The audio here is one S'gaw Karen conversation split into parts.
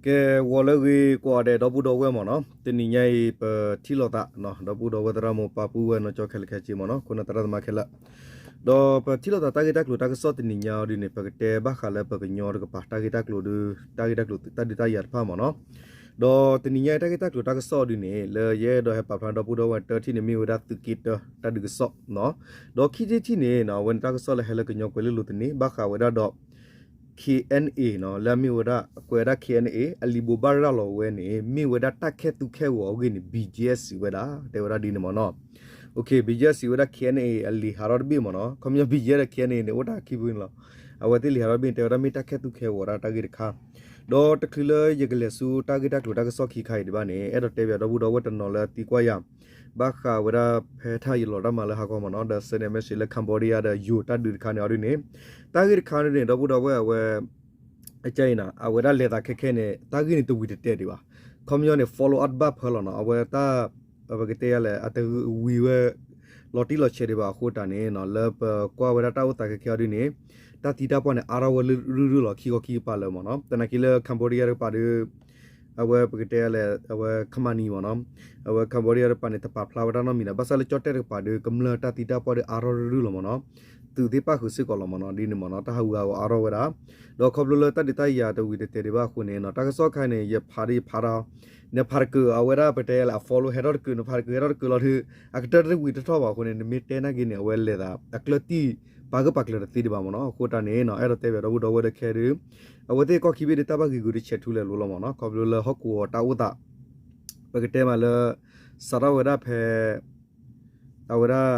ကဲ ဂီၤလၢအဂ့ၤကိးဂၤဒဲး ဒီပုၢ်ဒီဝဲၢ်မ့ၢ်နီၤ, တနံၤညါအံၤ ပထံၣ်လိာ်သး ဒီပုၢ်ဒီဝဲၢ်သရၣ်မုၣ်ပၢ်ပုၢ်ဝဲၢ်နီၢ်ကၠီခဲလၢာ်ခဲဆ့မ့ၢ်နီၤ, ခိၣ်နၢ်သရၣ်သမါခဲလၢာ်, ဒီးပထံၣ်လိာ်သးတၢ်ဂ့ၢ်တၢ်ကျိၤတၢ်ကစီၣ်တနံၤညါအီၤဒ်န့ၣ် ပကတဲဘၣ်ဃးလၢပကညီတကပၤ တၢ်ဂ့ၢ်တၢ်ကျိၤဒီး တၢ်ဂ့ၢ်တၢ်ကျိၤတၢ်ဒုးတၢ်ယၤတဖၣ်မ့ၢ်နီၤ, ဒီးတနံၤညါအံၤတၢ်ဂ့ၢ်တၢ်ကျိၤတၢ်ကစီၣ်အီၤဒ်န့ၣ် လၢယအဲၣ်ဒိးဟဲပာ်ဖျါဒီပုၢ်ဒီဝဲၢ်တထံၣ်န့ၣ် မ့ၢ်ဝဲဒၣ်သုးက့တၢတၢ်ဒုးကစီၣ်နီၤ, ဒီးခံထံၣ်တထံၣ်န့ၣ်နီၤ အဝဲန့ၣ်တၢ်ကစီၣ်လၢဟဲလၢကညီကွဲၤလ့လိၤသန့ ဘၣ်ဃးဝဲဒၣ်ဒီး ခ့ၣ်အဲၣ်အ့ၣ်နီၤ, လၢအမ့ၢ်ဝဲဒၣ် ကွဲးဝဲဒၣ် ခ့ၣ်အဲၣ်အ့ၣ် အလံာ်ဘိးဘၣ်ရၤလီၤဝဲန့ၣ် မ့ၢ်ဝဲဒၣ်တၢ်ခဲသူခဲဂီၤအဂ့ၢ်န့ၣ် ဘံၣ်ကၠဲစံးဝဲဒၣ် တဲဝဲဒၣ်ဒ်န့ၣ်မ့ၢ်နီၤ. ဘံၣ်ကၠဲစံးဝဲဒၣ် ခ့ၣ်အဲၣ်အ့ၣ် အလံာ်ဟးထီၣ်တဘ့ၣ်မ့ၢ်နီၤ, ခီပညီ ဘံၣ်ကၠဲဒီး ခ့ၣ်အဲၣ်အ့ၣ်န့ၣ် အိၣ်တၢ်ခံဖုန့ၣ်လီၤ. အဝဲသ့ၣ်လံာ်ဟးထီၣ်တဘ့ၣ်န့ၣ် တဲဝဲဒၣ်မ့ၢ်တၢ်ခဲသူခဲဂီၤဒၣ်တၢ်ဂ့ၢ်တခါ, ဒီးတချုးလၢယကလဲၤဆူတၢ်ဂ့ၢ်တၢ်ကျိၤတၢ်ကစီၣ်ခံခါအံၤဒံးဘၣ်န့ၣ် အဲၣ်ဒိးတဲဘၣ်ဒီပုၢ်ဒီဝဲၢ်တနီၤလၢသံကွၢ်ယၤ ဘၣ်ဃးဝဲဒၣ်ဖဲတၢ်ယလီၤတၢ်မၤလၢဟါခီမ့ၢ်နီၤ, ဒီး send message လၢ Cambodia ဒီးယိၤတၢ်ဒုးတခါန့ၣ်အီၤဒ်န့ၣ်, တၢ်ဂ့ၢ်တခါန့ၣ် ဒီပုၢ်ဒီဝဲၢ်အဝဲ အကဲအံၤနီၤ အဝဲဒၣ်လဲၤသးခဲခဲန့ၣ် တၢ်ဂ့ၢ်န့ၣ်တဝံၤတတဲာ်ဒံးဘၣ်. ခီပညီန့ၣ် follow up ဘၣ်ဖၢလီၤနီၤ, အဝဲတၢ် ပကတဲယၤလဲၣ် အတဝံၤဝဲ လီၤတံၢ်လီၤဆဲးဒံးဘၣ်အဃိတၢ်န့ၣ်နီၤ လၢပကွၢ်ဝဲဒၣ်တၢ်အိၣ်သးခဲခဲအီၤဒ်န့ၣ် တၢ်သံတၢ်ပှၢ်န့ၣ် အါထီၣ်ဝဲရုၢ်ရုၢ်လီၤ ခံခီခံကပၤလၢမ့ၢ်နီၤ, သနာ်က့လၢ Cambodia တကပၤဒီး အဝဲပကတဲယၤလဲၣ် အဝဲ ခမနံ မ့ၢ်နီၤ, အဝဲ Cambodia တကပၤန့ၣ် တပာ်ဖျါဝဲတၢ်နီတမံၤဒီး ဘၣ်ဆၣ်လၢကၠီၣ်တဲၣ်တကပၤဒီး ကမျၢၢ်တၢ်သံတၢ်ပှၢ်ဒီးအါထီၣ်ရုၢ်ရုၢ်လီၤမ့ၢ်နီၤ, သုးသ့ၣ်ပၣ်ဃုာ်စ့ၢ်ကီးလီၤမ့ၢ်နီၤ, ဒ်န့ၣ်မ့ၢ်နီၤ တၢ်ဟးဂူာ်ဟးဂီၤအါထီၣ်ဝဲဒၣ်, ဒီးခီဖျိလၢတၢ်ဒုးတၢ်ယၤတဝံၤတတဲာ်ဒံးဘၣ်အဃိန့ၣ်နီၤ တၢ်ကစီၣ်ခါန့ၣ် ယဖးဒီးယဖးဒီး နဖးတကုာ်အဝဲဒၣ်ပတဲယၤလဲၣ် အ follow ဟဲထီၣ်တကုာ် နဖးတကုာ်ဟဲထီၣ်တကုာ်လီၤဒီး အကတၢၢ်တဝံၤတထီၣ်ဘၣ်အဃိန့ၣ် နမ့ၢ်တဲနာ်က့န့ၣ် အဝဲလဲၤသး အကျၢၢ်တံၢ်ပာ်ဂၢၢ်ပာ်ကျၢၤတသ့ဒံးဘၣ်မ့ၢ်နီၤ, အဃိတၢ်န့ၣ်နီၤ အဲၣ်ဒိးတဲဘၣ်ဒီပုၢ်ဒီဝဲၢ်ဒီးခဲဒုး အဝဲသ့ၣ်ကီၢ်ခံဘ့ၣ်ဒီးတၢ်ဘၣ်ဂံာ်ဂူာ်ဒီးဆဲးထူလဲၤလိၤလီၤမ့ၢ်နီၤ, ခီဖျိလၢဟီၣ်ကဝီၤတၢ်အိၣ်သး ပကတဲမးလၢ စးထီၣ်ဝဲဒၣ်ဖဲ အဝဲဒၣ်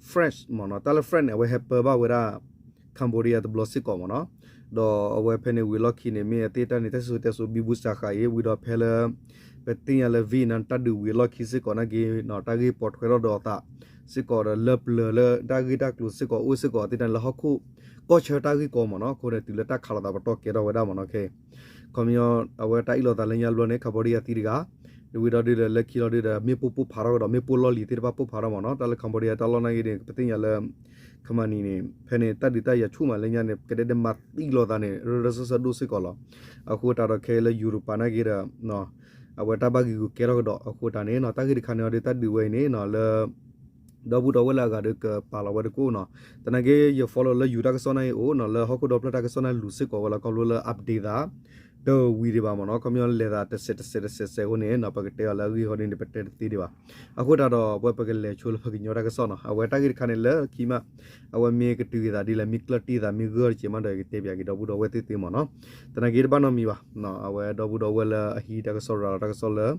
French မ့ၢ်နီၤ, တၢ်လၢ French န့ၣ် အဝဲဟဲပၢဘၣ်ဝဲဒၣ် Cambodia တဘျီစ့ၢ်ကီးမ့ၢ်နီၤ, ဒီးအဝဲဖဲန့ၣ်ဝံၤလီၢ်ခံန့ၣ် မ့ၢ်အသ့ၣ်တၢ်န့ၣ် တၢ်စံၣ်စိၤတဲစိၤ ဘံဘူစးဃာ်အံၤ ဝံၤဒီးဖဲလၢ ပသ့ၣ်ညါလၢ Vietnam တၢ်ဒုးဝံၤအလီၢ်ခံစ့ၢ်ကီးနာ်က့နီၤ တၢ်ဂ့ၢ်ပိာ်ထွဲထီၣ်ဒီးအသးစ့ၢ်ကီးဒီး လၢပျၢၤလၢတၢ်ဂ့ၢ်တၢ်ကျိၤစ့ၢ်ကီးအိၣ်စ့ၢ်ကီးအသ့ၣ်တၢ်န့ၣ်လၢဟီၣ်ခိၣ်ကီၢ်ဆၢတၢ်ဂ့ၢ်ကီမ့ၢ်နီၤ, အဃိန့ၣ် တုၤလၢတၢ်ခးလိာ်သးပတီၢ်ကဲထီၣ်ဝဲဒၣ်မ့ၢ်နီၤ, ခီပညီ အဝဲတၢ်အ့ၣ်လိာ်သးလၢညါဘျီန့ၣ် Cambodia သံတဂၤ ဝံၤဒီးဒုးဒီးလၢခံလီၤဒုးဒီး မ့ၣ်ပိၢ်ပိၢ်ဖးထီၣ်ကဒီး မ့ၣ်ပိၢ်လီၢ်လံၤသ့ၣ်တဖၣ်ပိၢ်ဖးထီၣ်မ့ၢ်နီၤ, တၢ်လၢ Cambodia တၢ်လီၢ်နာ်က့န့ၣ် ပသ့ၣ်ညါလၢ ခမနံန့ၣ် ဖဲန့ၣ် တၢ်ဒုးတၢ်ယၤဆူၣ်မးလၢညါန့ၣ် ကဒဲဒဲမၤသံလိာ်သးန့ၣ် ရၢရၢစၢစၢဒိၣ်စ့ၢ်ကီးလီၤ. အဃိတၢ်ဒီးခဲအံၤလၢ Europe နာ်က့ဒီး အဝဲတၢ်ဘၣ်ဂံာ်ဂူာ်ကဲထီၣ်ကဒီး အဃိတၢ်န့ၣ်နီၤ တၢ်ဂ့ၢ်တခါန့ၣ်အီၤဒီး တၢ်ဒုးဝဲအံၤန့ၣ်နီၤ လၢ ဒီပုၢ်ဒီဝဲၢ်လၢအဂၤဒီးကပာ်လီၤဝဲတကိးနီၤ, သနာ်က့ ယ follow လၢ ယူၤ တၢ်ကစီၣ်န့ၣ်အိၣ်နီၤ လၢဟီၣ်ခိၣ်ဒီဖျၢၣ်တၢ်ကစီၣ်န့ၣ်လူၤစ့ၢ်ကီးဝဲလီၤ ခီဖျိလၢ update သး တဝံၤဒံးဘၣ်မ့ၢ်နီၤ, ခီပညီလဲၤသးတစဲးတစဲးတစဲးစဲးအဃိန့ၣ်နီၤ ပကတဲအီၤလၢအဂ့ၢ်ဟီဒ်န့ၣ် ပတဲတသ့ဒံးဘၣ်. အဃိတၢ်ဒီး ပဝဲပကလဲၤဆိလၢပကညီတၢ်ကစီၣ်နီၤ အဝဲတၢ်ဂ့ၢ်တခါန့ၣ်လၢခံမး အဝဲမ့ၢ်ကတုၤက့ၤသးဒ်လဲၣ် မ့ၢ်ကျၢၢ်တံၢ်သး မ့ၢ်ဂၢၢ်တကဲးမးဒီး ယကတဲပၠးက့ၤဒီပုၢ်ဒီဝဲၢ်သ့ၣ်သ့မ့ၢ်နီၤ, သနာ်က့တဘၣ်နီတမံၤဘၣ် အဝဲဒီပုၢ်ဒီဝဲၢ်လၢအဟံးတၢ်ကစီၣ်ရၤလီၤတၢ်ကစီၣ်လၢ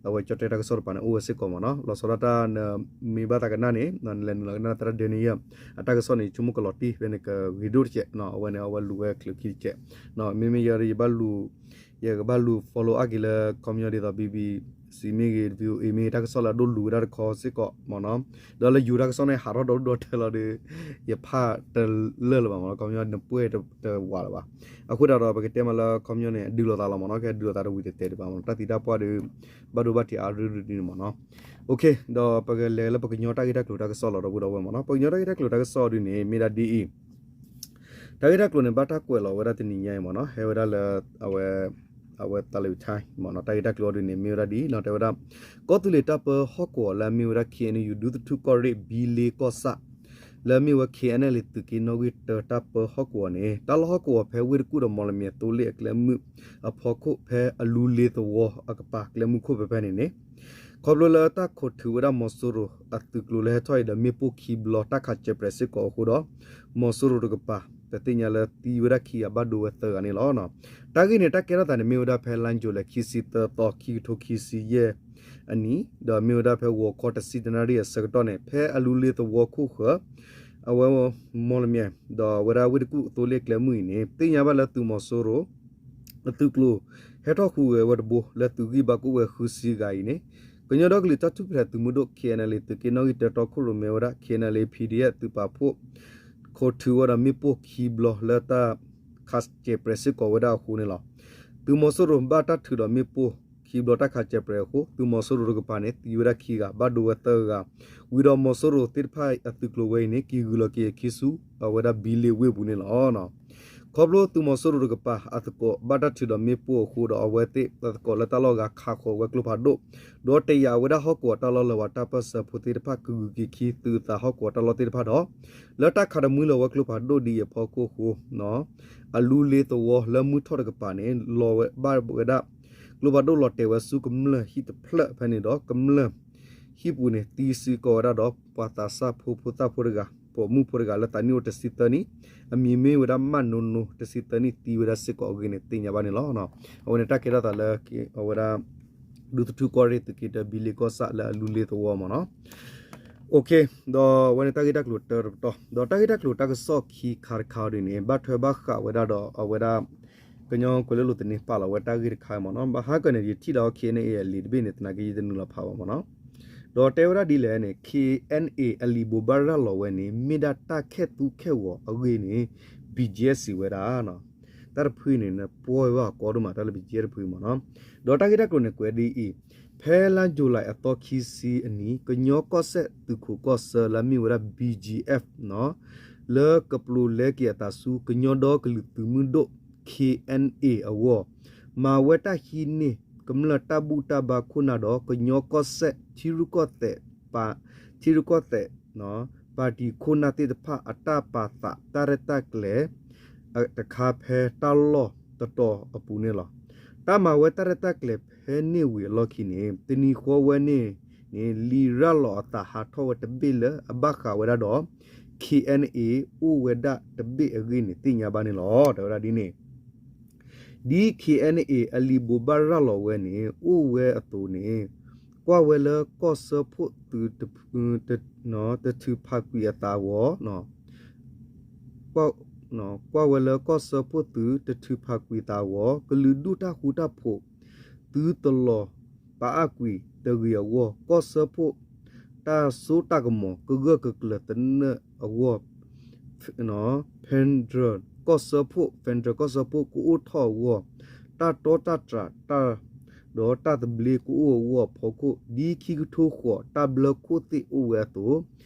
အဝဲကၠီၣ်တဲၣ်တၢ်ကစီၣ်တပၤန့ၣ် အိၣ်ဝဲစ့ၢ်ကီးမ့ၢ်နီၤ, လီၤဆီဒၣ်တၢ်နမ့ၢ်ဘၣ်သးကနၣ်န့ၣ် နလဲၤနုာ်လီၤကနၣ်သရၣ်ဒဲနံယၢ် အတၢ်ကစီၣ်န့ၣ် ယဆိကမိၣ်ကလီၤတံၢ် ဖဲန့ၣ်ကဂ့ၤဒိၣ်တကဲး အဝဲန့ၣ် အဝဲလူၤဝဲချုးခံတကဲး, မ့မ့ၢ်ယၤဒီး ယဘၣ်လူၤ ယကဘၣ်လူၤ follow အါက့ၤလၢ ခီပညီဒ်သိး BBC မ့ၢ်ဂ့ၤ VOA မ့ၢ်ဂ့ၤ တၢ်ကစီၣ်လၢအဒိၣ်လူၤဝဲဒၣ်တခီစ့ၢ်ကီးမ့ၢ်နီၤ, ဒီးလၢယူၤတၢ်ကစီၣ်န့ၣ် ဟးထီၣ်ဒီဒူၣ်ဒီထၢလီၤဒီး ယဖးတလၢာ်လၢၤဘၣ်မ့ၢ်နီၤ, ခီပညီနပှဲၢ်တဝးလၢၤဘၣ်. အဃိတၢ်ဒီး ပကတဲမးလၢ ခီပညီန့ၣ် အဒုးလိာ်သးလီၤမ့ၢ်နီၤ, ကဲဒုးလိာ်သးတဝံၤတတဲာ်ဒံးဘၣ်မ့ၢ်နီၤ, တၢ်သံတၢ်ပှၢ်ဒီး ဘၣ်ဒိဘၣ်ထံးအါရုၢ်ရုၢ်ဒ်န့ၣ်မ့ၢ်နီၤ. ဒီးပကလဲၤလၢပကညီတၢ်ဂ့ၢ်တၢ်ကျိၤတၢ်ကစီၣ်လီၤ ဒီပုၢ်ဒီဝဲၢ်မ့ၢ်နီၤ, ပကညီတၢ်ဂ့ၢ်တၢ်ကျိၤတၢ်ကစီၣ်ဒ်န့ၣ် မ့ၢ်ဒၣ်ဒ်အံၤ တၢ်ဂ့ၢ်တၢ်ကျိၤန့ၣ် ဘၣ်တၢ်ကွဲးလီၤဝဲဒၣ်တနံၤညါအံၤမ့ၢ်နီၤ, ဟဲဝဲဒၣ်လၢ အဝဲ အဝဲ Thai Times မ့ၢ်နီၤ, တၢ်ဂ့ၢ်တၢ်ကျိၤအီၤဒ်န့ၣ် မ့ၢ်ဝဲဒၣ်ဒ်အံၤနီၤ, တဲဝဲဒၣ် ကီၢ်သူလ့ၤတၢ်ပၢဟီၣ်ကဝီၤလၢအမ့ၢ်ဝဲဒၣ် KNU ဒူသထူၣ်ကီၢ်ရ့ၣ် ဘံလ့ကီၢ်ဆၣ် လၢအမ့ၢ်ဝဲ KNLA သုးက့နီၣ်ဂံၢ်တၢတၢ်ပၢဟီၣ်ကဝီၤန့ၣ် တၢ်လီၢ်ဟီၣ်ကဝီၤဖဲဝ့ၢ်တကူၣ်ဒီးမီၣ်လမၠဲၣ်သိလ့ၣ်အကျဲမုၢ်အဖီခိၣ် ဖဲအလူလ့သဝီအကပၤ ကျဲမုၢ်ခိၣ်ဖဲဖဲန့ၣ်န့ၣ် ခီဖျိလၢတၢ်ခိးထုးဝဲဒၣ်မီၤစိရိၤအသုးကျိၤလၢဟဲထီၣ်အံၤဒီး မ့ၣ်ပိၢ်ခံဘျီ တၢ်ခးစဲးပြဲးစ့ၢ်ကီးအဃိဒီး မီၤစိရိၤတကပၤ ပသ့ၣ်ညါလၢသံဝဲဒၣ်ခံဂၤ ဘၣ်ဒိဝဲသၢဂၤန့ၣ်လီၤ. တၢ်ဂ့ၢ်န့ၣ် တၢ်ကဲထီၣ်သးန့ၣ် မ့ၢ်ဝဲဒၣ်ဖဲလါယူၤလံ ခံဆံသၢသီ ခံကထိခံဆံယဲၢ်အနံၤ, ဒီးမ့ၢ်ဝဲဒၣ်ဖဲဂီၤခီတဆံတနၣ်ရံၣ်အဆၢကတီၢ်န့ၣ် ဖဲအလူလ့သဝီခိၣ်ဃၢၤ အဝဲမီၣ်လမၠဲၣ် ဒီးဝဲဒၣ်ဝ့ၢ်တကူၣ်သိလ့ၣ်ကျဲမုၢ်အံၤန့ၣ် သ့ၣ်ညါဘၣ်လၢသုးမီၤစိရိၤ အသုးကျိၤ ဟဲထီၣ်ဟူးဂဲၤဝဲတဘိ လၢသုးဂံၢ်ဘါကအိၣ်ဝဲဃုဆံဂၤအံၤန့ၣ် ကညီဒီကလုာ်တၢ်ထူၣ်ဖျဲးသုးမုၢ်ဒိၣ် KNLA သုးက့နီၣ်ဂံၢ်တၢတီခိၣ်ရိၣ်မဲဝဲဒၣ် KNLA PDF သုးပာ်ဖှိၣ် ခိးထုးဝဲဒီးမ့ၣ်ပိၢ်ခံဘျီလၢတၢ်ခးစဲးပြဲးစ့ၢ်ကီးဝဲဒၣ်အဃိန့ၣ်လီၤ. သုးမီၤစိရိၤဘၣ်တၢ်ထုးဒီးမ့ၣ်ပိၢ်ခံဘျီတၢ်ခးစဲးပြဲးအဃိ သုးမီၤစိရိၤတကပၤန့ၣ် သံဝဲဒၣ်ခံဂၤ ဘၣ်ဒိဝဲသၢဂၤ ဝံၤဒီးမီၤစိရိၤသ့ၣ်တဖၣ်အသုးကျိၤဝဲအံၤန့ၣ် က့ၤဂုာ်လီၤက့ၤအခံဆူ အဝဲဒၣ်ဘံလ့ဝ့ၢ်ပူၤန့ၣ်လီၤ. ခီဖျိသုးမီၤစိရိၤတကပၤအသကိးဘၣ်တၢ်ထုးဒီးမ့ၣ်ပိၢ်အဃိဒီး အဝဲသ့ၣ်အသကိးလၢတၢ်လီၢ်အဂၤခးဃီၤဝဲကျိဖးဒိၣ်, ဒီးတယာ်ဝဲဒၣ်ဟီၣ်ကဝီၤတၢ်လီၢ်လၢၤဝဲ တၢ်ပၢၢ်ဆၢဖိသ့ၣ်တဖၣ် ကဂုာ်က့ၤခံသုးအသးဟီၣ်ကဝီၤတၢ်လီၢ်သ့ၣ်တဖၣ်ဒီး လၢတၢ်ခးတမှံလီၤဝဲကျိဖးဒိၣ်ဒ်အံၤအဖီခိၣ်အဃိ အလူလ့သဝီလၢမုၢ်ထီၣ်တကပၤန့ၣ် လီၤဝဲဘၣ်ဝဲဒၣ် ကျိဖးဒိၣ်လီၤတဲာ်ဝဲဆူကမျၢၢ်ဟံၣ်တဖျၢၣ်ဖဲန့ၣ်ဒီး ကမျၢၢ်ဟံၣ်ပူၤန့ၣ် သံစုကဝဲၤဒၣ်ဒီး ပှၤသးစၢ်ဖိဖိသၣ်ဖိတဂၤ ပိာ်မုၣ်ဖိတဂၤလၢသးနံၣ်အိၣ်တဆံသၢနံၣ်, အမံၤမ့ၢ်ဝဲဒၣ်မၣ်နိနိ တဆံသၢနံၣ် သံဝဲဒၣ်စ့ၢ်ကီးအဂ့ၢ်န့ၣ် သ့ၣ်ညါဘၣ်န့ၣ်လီၤ. အဝဲန့ၣ်တၢ်ကဲထီၣ်သးလၢ အဝဲဒၣ် ဒူသထူကီၢ်ရ့ၣ်သုးက့တၢ ဘံလ့ကီၢ်ဆၣ်လၢအလူလ့သဝီမ့ၢ်နီၤ. ဒီးအဝဲန့ၣ်တၢ်ဂ့ၢ်တၢ်ကျိၤတၢတပတီၢ်, ဒီးတၢ်ဂ့ၢ်တၢ်ကျိၤတၢ်ကစီၣ်ခံခါတခါအံၤဒ်န့ၣ် ဘၣ်ထွဲဘၣ်ဃးဝဲဒၣ်ဒီးအဝဲဒၣ် ကညီကွဲၤလ့လိၤသန့ပာ်လီၤဝဲတၢ်ဂ့ၢ်တခါမ့ၢ်နီၤ. ဘၣ်ဟါကန့ၣ် ယထံၣ်လီၤ KNA အလံာ်တဘ့ၣ်န့ၣ် သနာ်က့ယတနုာ်လီၤဖးဘၣ်မ့ၢ်နီၤ. ဒီးတဲဝဲဒၣ်ဒ်လဲၣ်န့ၣ် KNA အလံာ်ဘိးဘၣ်ရၤလီၤဝဲန့ၣ် မ့ၢ်ဒၣ်တၢ်ခဲၣ်သူခဲၣ်ဂီၤအဂ့ၢ်န့ၣ် BGF စံးဝဲဒၣ် တၢ်တဖုန့ၣ် နပှီၢ်ဝဲအကီဒိၣ်မး တၢ်လၢ BGF တဖုမ့ၢ်နီၤ. ဒီးတၢ်ဂ့ၢ်တၢ်ကျိၤန့ၣ်ကွဲးဒ်အံၤ, ဖဲလါယူၤလံအသီခံဆံအနံၤ ကညီကီၢ်စဲၣ်သုးခိးကီၢ်ဆၢလၢအမ့ၢ်ဝဲဒၣ် BGF လၢကပျိးလဲက့ၤအသးဆူ ကညီဒီကလုာ်သုးမုၢ်ဒိၣ် KNA အဂီၢ်, မၤဝဲတၢ်ဟံးန့ၢ် ကမျၢၢ်တၢ်ဘူၣ်တၢ်ဘါခိၣ်နၢ်ဒီး ကညီကီၢ်စဲၣ် ထံရူၢ်ကီၢ်သဲး ထံရူၢ်ကီၢ်သဲး ပၣ်တံၤခိၣ်နၢ်သ့ၣ်တဖၣ် အတၢ်ပာ်သးတၢ်ရဲၣ်တၢ်ကျဲၤ တခါဖဲတၢ်လီၢ်တတီၤအပူၤန့ၣ်လီၤ. တၢ်မၤဝဲတၢ်ရဲၣ်တၢ်ကျဲၤဖဲန့ၣ်ဝံၤအလီၢ်ခံန့ၣ် တနံၤဃီဝဲန့ၣ်န့ၣ် လံာ်ရၤလီၤအသးဟးထီၣ်ဝဲတဘ့ၣ်လၢအဘၣ်ဃးဝဲဒၣ်ဒီး KNA အိၣ်ဝဲဒၣ်တဘ့ၣ်အဂ့ၢ်န့ၣ် သ့ၣ်ညါဘၣ်န့ၣ်လီၤ. တဲဝဲဒၣ်ဒ်န့ၣ် ဒ် KNA အလံာ်ဘိးဘၣ်ရၤလီၤဝဲန့ၣ် အိၣ်ဝဲအသိးန့ၣ် ကွၢ်ဝဲလၢကီၢ်စၢဖှိၣ်သုး တထုးဖးကွံာ်အသးအဂီၢ် ကွၢ်ဝဲလၢကီၢ်စၢဖှိၣ်သုးတထုးဖးကွံာ်သးအဂီၢ် ကလုာ်ဒူၣ်တၢ်ဃူတၢ်ဖိး သုတလီၤပာ်အါကွံာ်တဂ့ၤအဂီၢ် ကီၢ်စၢဖှိၣ် တၢ်စိတၢ်ကမီၤကဂၢၢ်ကကျၢၤသနၢၣ်အဂီၢ် Federal ကီၢ်စၢဖှိၣ် Federal ကီၢ်စၢဖှိၣ်ကအိၣ်ထီၣ်အဂီၢ် တၢ်တီတၢ်တြၢ် ဒီးတၢ်သဘျ့ကအိၣ်အဂီၢ်အဖီခိၣ် ဒ်ခံကထိဃိးတၢ်ဘျၢခိၣ်သ့ၣ်အိၣ်ဝဲအသိး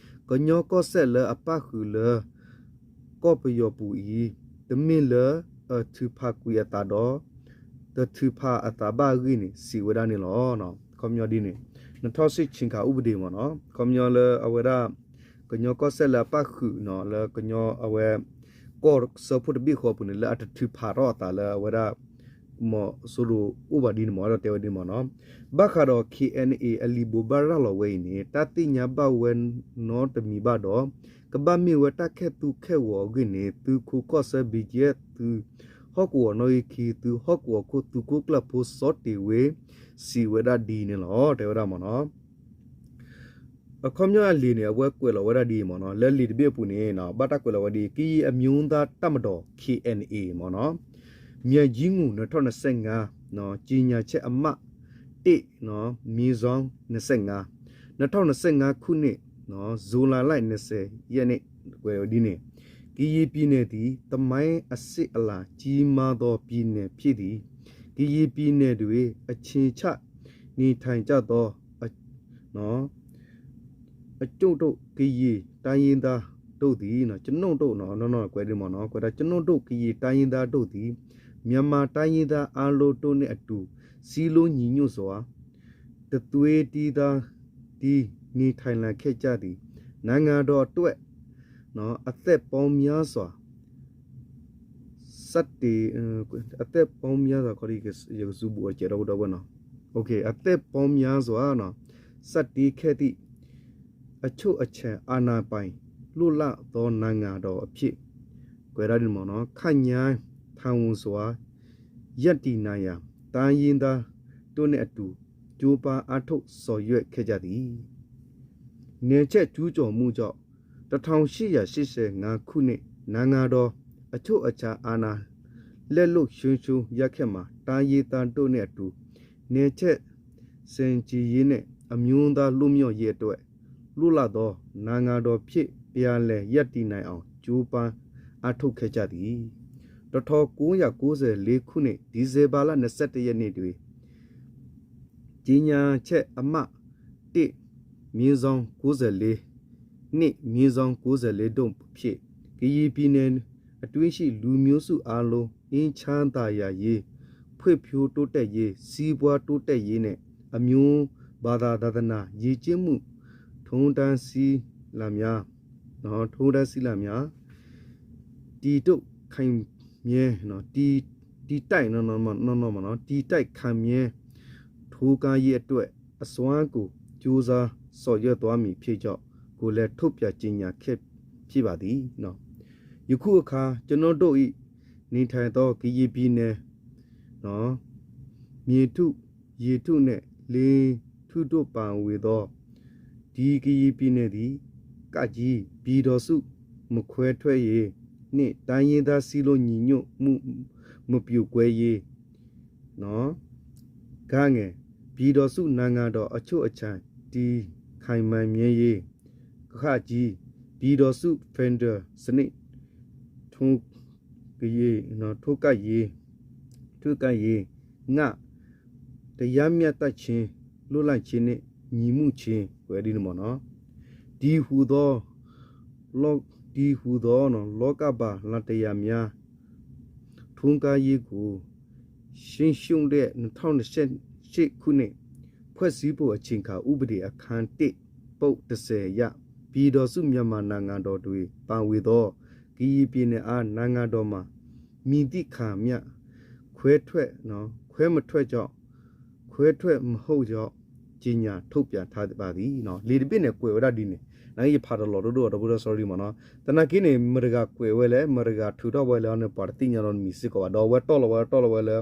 ကညီကီၢ်စဲၣ်လၢအပၣ်ဃုာ်လၢ ကီၢ်ပယီၤပူၤအံၤ တမ့ၢ်လၢအထုးဖးကွံာ်အသးဒီး တထုးဖးအသးဘၣ်အဂ့ၢ်န့ၣ် စံးဝဲဒၣ်န့ၣ်လီၤ. ခီပညီဒ်န့ၣ် နထီၣ်စံးဆ့ၣ်ခးဥပဒေမ့ၢ်နီၤ ခီပညီလၢအဝဲဒၣ် ကညီကီၢ်စဲၣ်လၢအပၣ်ဃုာ်နီၤ လၢကညီအဝဲ ကီၢ်စၢဖှိၣ်တဘ့ၣ်ဃီအပူၤန့ၣ် လၢအတထုးဖးထီၣ်အသးလၢအဝဲဒၣ် မီၤစိရိၤအိၣ်ဘၣ်ဒ်န့ၣ်မ့ၢ် ဒီးတဲဝဲဒ်မ့ၢ်နီၤ ဘၣ်ဃးဒီး KNA အလံာ်ဘိးဘၣ်ရၤလီၤဝဲအံၤန့ၣ် တၢ်သ့ၣ်ညါဘၣ်ဝဲနီတမံၤဘၣ်ဒီး ကဘၣ်မ့ၢ်ဝဲတၢ်ခဲၣ်သူခဲၣ်ဂီၤအဂ့ၢ်န့ၣ် သုးခိးကီၢ်ဆၢ BGF သုးဟီၣ်ကဝီၤနီၣ်ဂံၢ်ခံ သုးဟီၣ်ကဝီၤခိၣ် သုးခိၣ်ကျၢၢ်ဖိစီၤတ့ၤဝ့ စံးဝဲဒၣ်ဒ်န့ၣ်လီၤ. တဲဝဲဒၣ်မ့ၢ်နီၤ အခီပညီအလံာ်န့ၣ် အဝဲကွဲးလီၤဝဲဒၣ်ဒ်အံၤမ့ၢ်နီၤ လၢလံာ်တဘ့ၣ်အပူၤန့ၣ် ဘၣ်တၢ်ကွဲးလီၤဝဲဒ် ကရင်အမျိုးသားတပ်မတော် KNA မ့ၢ်နီၤ မြေကြီးငူ နှစ်ထောင့်နှစ်ဆယ့်ငါး ကြေညာချက်အမှတ် တစ် မြေစောင်း နှစ်ဆယ့်ငါး နှစ်ထောင့်နှစ်ဆယ့်ငါးခုနှစ် ဇူလိုင်လ နှစ်ဆယ့် ရက်နေ့ ကွဲးဝဲဒ်န့ၣ် ကရင်ပြည်နယ်သည် သမိုင်းအစစ်အလါကြီးမားသောပြည်နယ်ဖြစ်သည်။ ကရင်ပြည်နယ်တွင် အခြေချနေထိုင်ကြသော ကျွန်ုပ်တို့ကရင်တိုင်းရင်းသားတို့သည် ကျွန်ုပ်တို့ ကွဲးဒ်မ့ၢ်နီၤ ကွဲးဒၣ် ကျွန်ုပ်တို့ကရင်တိုင်းရင်းသားတို့သည် မြန်မာတိုင်းရင်းသားအားလုံးတို့နှင့်အတူ စည်းလုံးညီညွတ်စွာ တသွေးတည်းသားတည်း နေထိုင်လာခဲ့ကြသည်။ နိုင်ငံတော်အတွက် အသက်ပေါင်းများစွာ စတင် အသက်ပေါင်းများစွာ ခီဒီး ယကစူးဘူးအကဲးထီၣ်ဒီးဝဲနီၤ အသက်ပေါင်းများစွာ စတင်ခဲ့သည့် အချုပ်အခြာအာဏာပိုင် လွတ်လပ်သောနိုင်ငံတော်အဖြစ် ကွဲးဒၣ်ဒ်မ့ၢ်နီၤ ခပ်ငြိမ်ထင်လျင်စွာ ရပ်တည်နိုင်ရန် တိုင်းရင်းသားတို့နှင့်အတူ ကြိုးပမ်းအားထုတ်ဆောင်ရွက်ခဲ့ကြသည်။ နယ်ချဲ့ကျူးကျော်မှုကြောင့် တစ်ထောင်ရှစ်ရာရှစ်ဆယ့်ငါးခုနှစ် နိုင်ငံတော်အချုပ်အခြာအာဏာ လက်လွတ်ဆုံးရှုံးရခဲ့မှာ တိုင်းရင်းသားတို့နှင့်အတူ နယ်ချဲ့ဆင်ခြင်ရေးနှင့် အမျိုးသားလွတ်မြောက်ရေးအတွက် လွတ်လပ်သောနိုင်ငံတော်ဖြင့် ပြန်လည်ရပ်တည်နိုင်အောင် ကြိုးပမ်းအားထုတ်ခဲ့ကြသည်။ တစ်ထောင်ကိုးရာကိုးဆယ့်လေးခုနှစ် ဒီဇင်ဘာလ နှစ်ဆယ့်တစ်ရက်နေ့တွင် ကြေညာချက်အမှတ် တစ် မြေစောင်း ကိုးဆယ့်လေး နှစ် မြေစောင်း ကိုးဆယ့်လေးတို့ဖြင့် ကရင်ပြည်နယ် တွင်းရှိလူမျိုးစုအားလုံး အေးချမ်းသာယာရေး ဖွံ့ဖြိုးတိုးတက်ရေး စီးပွားတိုးတက်ရေးနဲ့ အမျိုးဘာသာသာသနာ ယဉ်ကျေးမှု ထုံးတမ်းစည်းလာများ ထုံးတမ်းစည်းလာများ တည်တိုးခိုင်မြဲ တည်တည်တိုက် နော်နော်မနော်နော်မနော် တည်တိုက်ခိုင်မြဲ ထွန်းကားရေးအတွက် အစွမ်းကုန်ကြိုးစားဆောင်ရွက်သွားမည်ဖြစ်ကြောင်း ကိုယ်လည်းထုတ်ပြန်ကြေညာခဲ့ဖြစ်ပါသည်နော်။ ယခုအခါကျွန်တော်တို့၏နေထိုင်သောကရင်ပြည်နယ်နော် မြေထုရေထုနှင့်လေထုတို့ပါဝင်သောဒီကရင်ပြည်နယ်သည်ကကြီးပြည်ထောင်စုမခွဲထွက်ရေးနှင့်တိုင်းရင်းသားစည်းလုံးညီညွတ်မှုမပြိုကွဲရေး နော်ကငယ်ပြည်ထောင်စုနိုင်ငံတော်အချုပ်အခြာတည်ခိုင်မာမြဲရေးကခကြီးပြည်ထောင်စု federal စနစ်ထွန်းကရေးထွန်းကရေးထွန်းကရေးငတရားမျှတခြင်းလွတ်လပ်ခြင်းနှင့်ညီမှုခြင်းဝဲဒ်န့ၣ်မ့ၢ်နော် တည်ဟူသောလောတည်ဟူသောလောကဘာလတရားများထွန်းကားရေးကိုရှင်းရှုံးတဲ့နှစ်ထောင်နှစ်ဆယ့်ရှစ်ခုနှစ်ဖွဲ့စည်းပုံအခြေခံဥပဒေအခန်းတစ်ပုဒ်တစ်ဆယ်အရပြည်ထောင်စုမြန်မာနိုင်ငံတော်တွင်ပါဝင်သောကရင်ပြည်နယ်အားနိုင်ငံတော်မှာမည်သည့်အခါမျှခွဲထွက်ခွဲမထွက်ကြောင်းခွဲထွက်မဟုတ်ကြောင်းကြေညာထုတ်ပြန်ထားပါသည်နော် လံာ်တဘ့ၣ်န့ၣ်ကွဲးဝဲဒၣ်ဒ်န့ၣ် နာ်က့ယဖးတလီၤဒိၣ်ဒိၣ်အီၤဒီပုၢ်ဒီဝဲၢ် sorry မ့ၢ်နော် သနာ်က့န့ၣ် မတဂၤကွဲးဝဲလဲၣ် မတဂၤထုးထီၣ်ဝဲလဲၣ်န့ၣ် ပှၤတသ့ၣ်ညါဒီးမံၤစ့ၢ်ကီးဘၣ် ဒီးအဝဲတီၢ်လီၤဝဲတီၢ်လီၤဝဲလၢ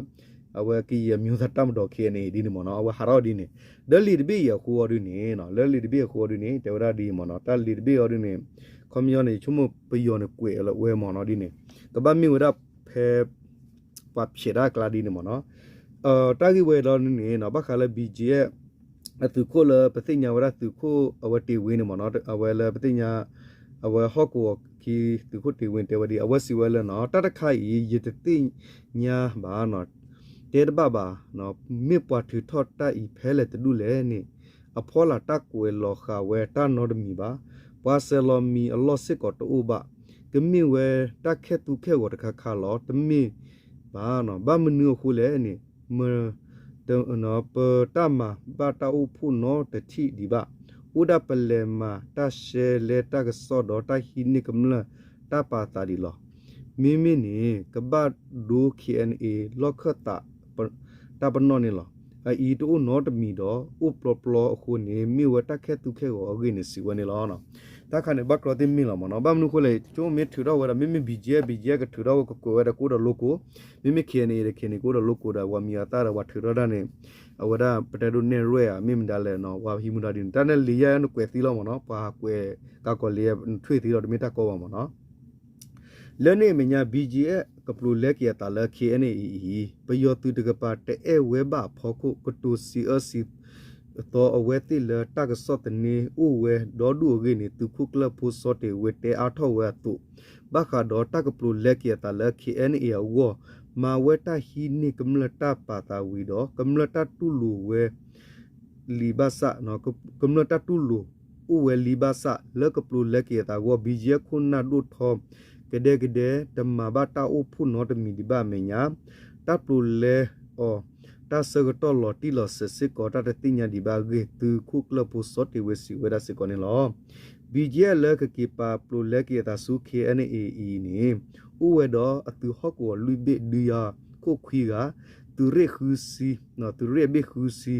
အဝဲကယဲၢ်အမျိုးသားတပ်မတော် K N A ဒ်န့ၣ်မ့ၢ်နော် အဝဲဟးထီၣ်ဒ်န့ၣ် လၢလံာ်တဘ့ၣ်အံၤအဃိအီၤဒ်န့ၣ် လၢလံာ်တဘ့ၣ်အဃိအီၤဒ်န့ၣ် တဲဝဲဒၣ်ဒ်အံၤမ့ၢ်နော် တၢ်လံာ်တဘ့ၣ်အီၤဒ်န့ၣ် ခီပညီန့ၣ် ယဆိကမိၣ်ပယီၤန့ၣ်ကွဲးလီၤဝဲမ့ၢ်နော် ဒ်န့ၣ် ကဘၣ်မ့ၢ်ဝဲဒၣ်ဖဲ ပှၤဖျဲးတၢ်အကျါဒ်န့ၣ်မ့ၢ်နော် တၢ်ဂ့ၢ်ဝဲဒီးန့ၣ် ဘၣ်ဃးလၢ B G F အသုးခိၣ်လၢပသ့ၣ်ညါဝဲဒၣ်သုးခိၣ် အဝဲတ့ၢ်ဝ့န့ၣ်မ့ၢ်နော် အဝဲလၢပသ့ၣ်ညါ အဝဲဟီၣ်ကဝီၤခံသုးခိၣ်တ့ၢ်ဝ့န့ၣ် တဲဝဲဒ် အဝဲစံးဝဲလၢနော် တၢ်တခါအံၤ ယတသ့ၣ်ညါဘၣ်နော် တဲတဘၣ်ဘၣ် မ့ၢ်ပှၤထုးထီၣ်တၢ်အံၤဖဲလဲၣ်တဒူၣ်လဲၣ်န့ၣ် အဖီလာ်တၢ်ကွဲးလီၤဃာ်ဝဲတၢ်နီတမံၤဘၣ်. ပှၤဆဲးလီၤမံၤအလီၢ်စ့ၢ်ကီးတအိၣ်ဘၣ်. ကမ့ၢ်ဝဲတၢ်ခဲသူခဲဂီၤတခါခါလီၤ. တမ့ၢ်ဘၣ်. ဘၣ်မနုၤအဃိလဲၣ်န့ၣ် ပတၢ်မၤဘၣ်တၢ်အိၣ်ဖှိၣ်နီတထံၣ်ဒံးဘၣ်. အိၣ်ဒၣ်ပလဲၤမၤတၢ်ရှဲလဲတၢ်ကစီၣ်ဒီးတၢ်ဟံးန့ၢ်ကမျၢၢ်တၢ်ပာ်သးဒံးလီၤ. မ့မ့ၢ်န့ၣ် ကဘၣ်ဒိ K N A လီၢ်ခၢၣ်သး တၢ်ပနီၣ်န့ၣ်လီၤ. အအံၤတအိၣ်နီတမံၤဒီး အိၣ်ပျီပျီအဃိန့ၣ် မ့ၢ်ဝဲတၢ်ခဲသူခဲဂီၤအဂ့ၢ်န့ၣ် စံးဝဲန့ၣ်လီၤ. တၢ်ခါန့ၣ် ဘၣ်ကျီသ့ၣ်မ့ၢ်လီၤမ့ၢ်နီၤ. ဘၣ်မနုၤအဃိလဲၣ် ဆိကမိၣ်မ့ၢ်ထုးထီၣ်ဝဲဒၣ် မ့မ့ၢ် B G F, B G F ကထုးထီၣ်ဝဲကကွဲးဝဲဒီးကအိၣ်ဒီး logo, မ့မ့ၢ် K N A ဒီး K N A ကအိၣ်ဒီး logo ဒီး ပှၤမံၤအသၣ်ဒီး ပှၤထုးထီၣ်တၢ်န့ၣ် အဝဲဒၣ်ပတဲဒိးနဲၣ်ရွဲၣ်ဧါ မ့ၢ်မတၤလဲၣ်နီၤ ပှၤဟံးမူဒါဒ်န့ၣ် တၢ်န့ၣ်လံာ်ယဲၢ်နကွဲးသံလီၤမ့ၢ်နီၤ ပှၤကွဲးကးကီးလံာ်နထွံၣ်သံလီၤ တမ့ၢ်တၢ်ကီဘၣ်မ့ၢ်နီၤ. လၢန့ၣ်အမဲာ်ညါ B G F ကပျိၤလဲက့ၤအသးလၢ K N A အံၤ ပယီၤသုးတကပၤတအဲၣ်ဝဲဘၣ်အဖီခိၣ် ကတိၤစံးအၢစံးသီအဝဲသ့ၣ်လၢတၢ်ကစီၣ်သန့အိၣ်ဝဲဒီဒူၣ်အဂ့ၢ်န့ၣ် သုးခိၣ်ကျၢၢ်ဖိစီၤတ့ၤဝ့တဲအါထီၣ်ဝဲအသိး ဘၣ်ဃးဒီးတၢ်ကပျိၤလဲက့ၤအသးလၢ K N A အဂီၢ် မၤဝဲတၢ်ဟံးန့ၢ်ကမျၢၢ်တၢ်ပာ်သးဝံၤဒီး ကမျၢၢ်တၢ်တူၢ်လိာ်ဝဲ လံာ်ဘၣ်ဆၣ် ကမျၢၢ်တၢ်တူၢ်လိာ်အိၣ်ဝဲလံဘၣ်ဆၣ် လၢကပျိၤလဲက့ၤအသးအဂီၢ် B G F ခိၣ်နၢ်ဒိၣ်ထီ ကဒဲကဒဲ တမၤဘၣ်တၢ်အိၣ်ဖှိၣ်နီတမံၤဒံးဘၣ်အမဲာ်ညါ တၢ်ပျိၤလဲအီၤ တၢ်ဆၢကတီၢ်လီၤတံၢ်လီၤဆဲးစ့ၢ်ကီး တၢ်တသ့ၣ်ညါဒံးဘၣ်အဂ့ၢ် သုးခိၣ်ကျၢၢ်ဖိစီၤတ့ၤဝ့စံးဝဲဒၣ်စ့ၢ်ကီးန့ၣ်လီၤ. B G F လၢကက့ၤပာ်ပျိၤလဲက့ၤအသးဆူ K N A အံၤန့ၣ် အိၣ်ဝဲဒီးအသုးဟီၣ်ကဝီၤလွံၢ်ဘ့ၣ်ဒုးယၤခိၣ်ခွံဂၤ, သုးရ့ၣ်ဃုဆံ, သုးရ့ၣ်အဘ့ၣ်ဃုဆံ,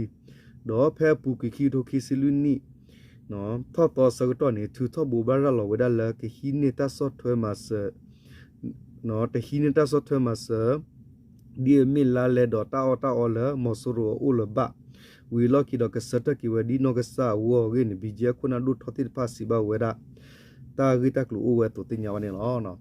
ဒီးဖဲအပူၤကွံာ်ခံကထိခံဆံလွံၢ်နံၣ် ထီၣ်သီအဆၢကတီၢ်န့ၣ် ထုးထီၣ်ဘိးဘၣ်ရၤလီၤဝဲဒၣ်လၢကဟံးန့ၢ်တၢ်ဆီၣ်ထွဲမၤစၢၤ တဟံးန့ၢ်တၢ်ဆီၣ်ထွဲမၤစၢၤ ဒ်အမ့ၢ်လါလဲဒီးတၢ်အီၣ်တၢ်အီလၢမီၤစိရိၤအအိၣ်လၢၤဘၣ် ဝံၤလီၢ်ခံဒီးကဆၢထၢၣ်က့ၤဝဲဒ်နီၢ်ကစၢ်အဂီၢ်အဂ့ၢ်န့ၣ် B G F ခိၣ်နၢ်ဒိၣ်ထီသ့ၣ်တဖၣ်စံးဘၣ်ဝဲဒၣ် တၢ်ဂ့ၢ်တၢ်ကျိၤအိၣ်ဝဲအသိးသ့ၣ်ညါဘၣ်န့ၣ်လီၤ.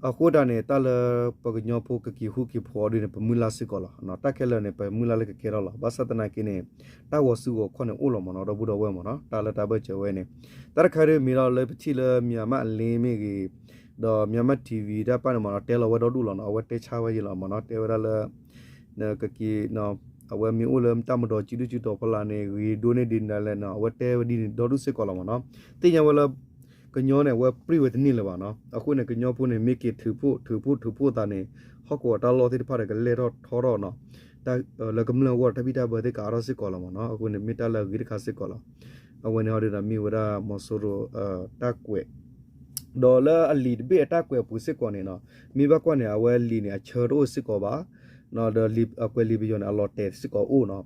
အဃိတၢ်န့ၣ် တၢ်လၢပှၤကညီဖိကက့ၤဃူက့ၤဖိးအီၤဒ်န့ၣ် ပမုၢ်လၢ်စ့ၢ်ကီးလီၤ. တၢ်ခဲလၢာ်န့ၣ် ပမုၢ်လၢ်လၢကကဲထီၣ်လီၤ. ဘၣ်ဆၣ်သနာ်က့န့ၣ် တၢ်ဂီၤစုဂီၤခီၣ်န့ၣ်အိၣ်လီၤမ့ၢ်နီၤ ဒီပုၢ်ဒီဝဲၢ်မ့ၢ်နီၤ တၢ်လၢတၢ်ဘၢၣ်စၢၤဝဲန့ၣ် တၢ်တခါဒ်မ့ၢ်ဒီးလၢပထံၣ်လၢ Myanmar အလ့မ့ၢ်ဂ့ၤ ဒီး Myanmar T V တၢ်ပၢ်န့ၣ်မ့ၢ်နီၤ တဲလီၤဝဲဒီဒူၣ်လီၤနီၤ အဝဲတဲဆါဝဲယံၤလီၤမ့ၢ်နီၤ တဲဝဲဒၣ်လၢ ကက့ၤ အဝဲမ့ၢ်အိၣ်လၢတၢ်မဒီးစုဒုၣ်စုတီၤဖီလာ်န့ၣ် ဂ့ၤဒိၣ်န့ၢ်ဒ်န့ၣ်ဒၣ်လဲာ်နီၤ အဝဲတဲဝဲဒ်န့ၣ်ဒီဒူၣ်စ့ၢ်ကီးလီၤမ့ၢ်နီၤ သ့ၣ်ညါဝဲလၢ က ကညီန့ၣ် အဝဲပြံဝဲတန့ၢ်လၢၤဘၣ်နီၤ. အဃိန့ၣ် ကညီဖိန့ၣ် မ့ၢ်က့ၤထုးဖှိၣ်ထုးဖှိၣ်ထုးဖှိၣ်သးန့ၣ် ဟီၣ်ကဝီၤတၢ်လီၢ်သ့ၣ်တဖၣ်ဒီး ကလဲၢ်ထီၣ်ထီထီၣ်နီၤ. လၢကမျၢၢ်အဂီၢ်ဒီး တၢ်ဘံၣ်တၢ်ဘၢသ့ၣ်ကအါထီၣ်စ့ၢ်ကီးလီၤမ့ၢ်နီၤ. အဃိန့ၣ် မ့ၢ်တၢ်လၢအဂ့ၤတခါစ့ၢ်ကီးလီၤ. အဝဲန့ၣ်ဟီဒုဒီး မ့ၢ်ဝဲဒၣ်မီၤစိရိၤ တၢ်ကွဲး ဒီးလၢအလံာ်တဘ့ၣ်အတၢ်ကွဲးအပူၤစ့ၢ်ကီးန့ၣ်နီၤ, မ့ၢ်ဘၣ်ကွၢ်န့ၣ် အဝဲလံာ်န့ၣ် အဆၢတအိၣ်စ့ၢ်ကီးဘၣ်, ဒီးအကွဲးလံာ်ပယီၤန့ၣ် အလီၤတဲာ်စ့ၢ်ကီးအိၣ်နီၤ.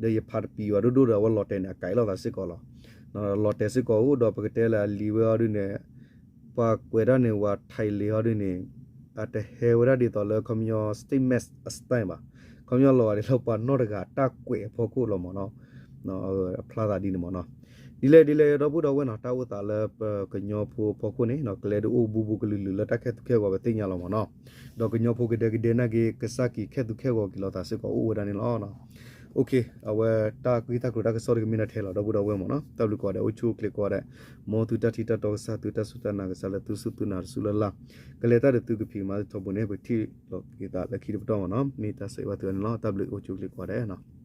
ဒီးယဖးတပံၤဘၣ်ဒိၣ်ဒိၣ်ဒီး အဝဲလီၤတဲာ်န့ၣ် အကဲးလိာ်သးစ့ၢ်ကီးလီၤ. လီၤတဲာ်စ့ၢ်ကီးအိၣ်ဒီး ပကတဲလၢအလံာ်ဝဲဟီဒုန့ၣ် ပှၤကွဲးတၢ်န့ၣ် ဝၤထံးလံာ်ဟီဒုန့ၣ် အတဟဲဝဲဒၣ်ဒ်သိးလၢ ခီပညီ state message အ style ဘၣ်. ခီပညီလီၤဂာ်ဒ်လၢပှၤနီၢ်တဂၤတၢ်ကွဲးအဖီခိၣ်လီၤမ့ၢ်နီၤ. အဖျါသးဒ်န့ၣ်မ့ၢ်နီၤ. ဒ်လဲၣ်ဒ်လဲၣ် ဒီပုၢ်ဒီဝဲၢ်နီၤ, တၢ်အိၣ်သးလၢပကညီဖိအဖီခိၣ်န့ၣ် ကလဲၤဒုးအိၣ်ဘူးဘူးကလုာ်လုာ်လၢတၢ်ခဲသူၣ်ခဲဂီၤ ပသ့ၣ်ညါလီၤမ့ၢ်နီၤ. ဒီးကညီဖိကဒဲကဒဲနာ်က့ ကစၢ်က့ၤခဲသူၣ်ခဲဂီၤက့ၤလိာ်သးစ့ၢ်ကီးအိၣ်ဝဲဒၣ်န့ၣ်လီၤ. အဝဲတၢ်ဂ့ၢ်တၢ်ကျိၤတၢ်ကစီၣ်တကမ့ၢ်နထဲလီၤ ဒီပုၢ်ဒီဝဲၢ်မ့ၢ်နီၤ. တၢ်ဘျုးကိးဂၤဒဲး အိၣ်ဆူၣ်အိၣ်ချ့ကိးဂၤဒဲး, မ်သုတၢ်ထံၣ်တၢ်တီကစၢ် သုတၢ်စူၢ်တၢ်နာ်ကစၢ်လၢသုစူၢ်သုနာ်တစူၢ်လၢ်လၢ်, ကလဲၤတၢ်ဒီးသုကဖံးကမၤသုထီဘိန့ၣ် ပထံၣ်လိာ်က့ၤသးလၢခံတပတီၢ်မ့ၢ်နီၤ. မ့ၢ်တၢ်ဆၢဂ့ၤဘၣ်သုန့ၣ်လီၤ. တၢ်ဘျုးအိၣ်ဆူၣ်အိၣ်ချ့ကိးဂၤဒဲးနီၤ.